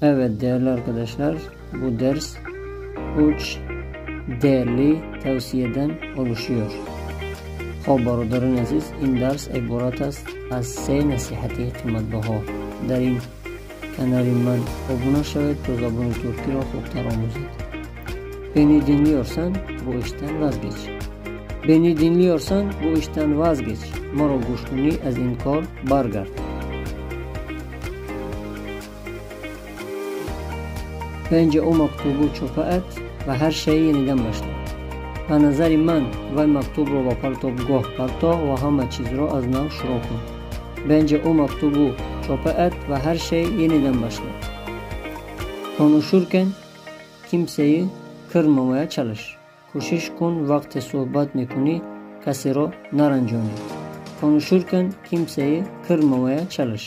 Evet değerli arkadaşlar, bu ders 3 değerli tavsiyeden oluşuyor. Хоб, бародарони азиз, ин дарс иборат аст аз се насиҳати қиматбаҳо. Дар ин канали ман обуна шавед, то забони туркиро хубтар омӯзед. Beni dinliyorsan bu işten vazgeç. Beni dinliyorsan bu işten vazgeç. Маро гӯш кунӣ, аз ин кор баргард. Bence o mektubu çöpe at ve her şeyi yeniden başla. Ба назари ман, вай мактубро ба партобгоҳ партоҳ ва ҳама чизро аз нав шурӯъ кун. Bence o mektubu çöpe at ve her şeyi yeniden başla. Konuşurken kimseyi kırmamaya çalış. Кӯшиш кун, вақте суҳбат мекунӣ, касеро наранҷонӣ. Konuşurken kimseyi kırmamaya çalış.